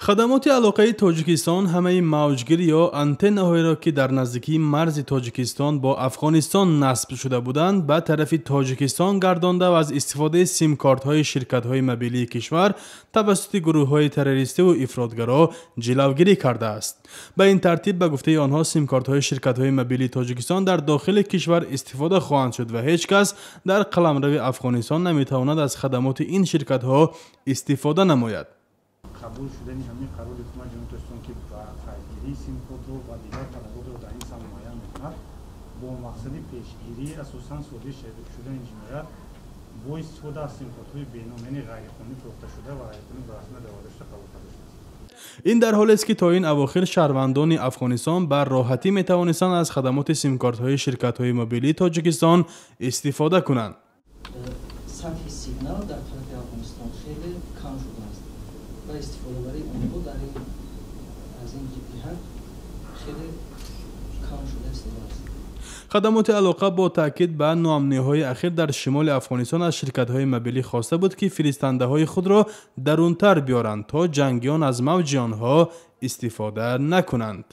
Хадамоти алоқаи Тоҷикистон ҳамаи мавҷгир ё антеннаҳоеро, ки дар наздикии марзи Тоҷикистон бо Афғонистон насб шуда буданд, ба тарафи Тоҷикистон гардонда ва аз истифодаи симкортҳои ширкатҳои мобилии кишвар тавассути гурӯҳҳои террористиву ифротгаро ҷилавгирӣ кардааст. Ба ин тартиб, ба гуфтаи онҳо, симкортҳои ширкатҳои мобилии Тоҷикистон дар дохили кишвар истифода хоҳанд шуд ва ҳеҷ кас дар қаламрави Афғонистон наметавонад аз хадамоти ин ширкатҳо истифода намояд. Қабул шудани ҳамин қарори Ҳукумати Ҷумҳурии Тоҷикистон, ки ба қайдгирии симкортро ва дигар талаботро дар ин самт муайян мекунад, бо мақсади пешгирии асосан содир шудани ҷиноят бо истифода аз симкортҳои беном, яъне ғайриқонунӣ фурӯхташуда ва ғайриқонунӣ ба расмият дароварда шуда, қабул карда шудааст. Ин дар ҳолест, ки то ин авохир шаҳрвандони Афғонистон ба роҳатӣ метавонистанд аз хадамоти симкортҳои ширкатҳои мобилии Тоҷикистон истифода кунанд. Сатҳи сигнал дар тарафи Афғонистон хеле кам шудааст ва истифодабарии онҳо дар ин аз ин ҷиҳат хеле кам шуда истодааст. Хадамоти алоқа бо таъкид ба ноамниҳои ахир дар шимоли Афғонистон аз ширкатҳои мобилӣ хоста буд, ки фиристандаҳои худро дарунтар биёранд, то ҷангиён аз мавҷи онҳо истифода накунанд.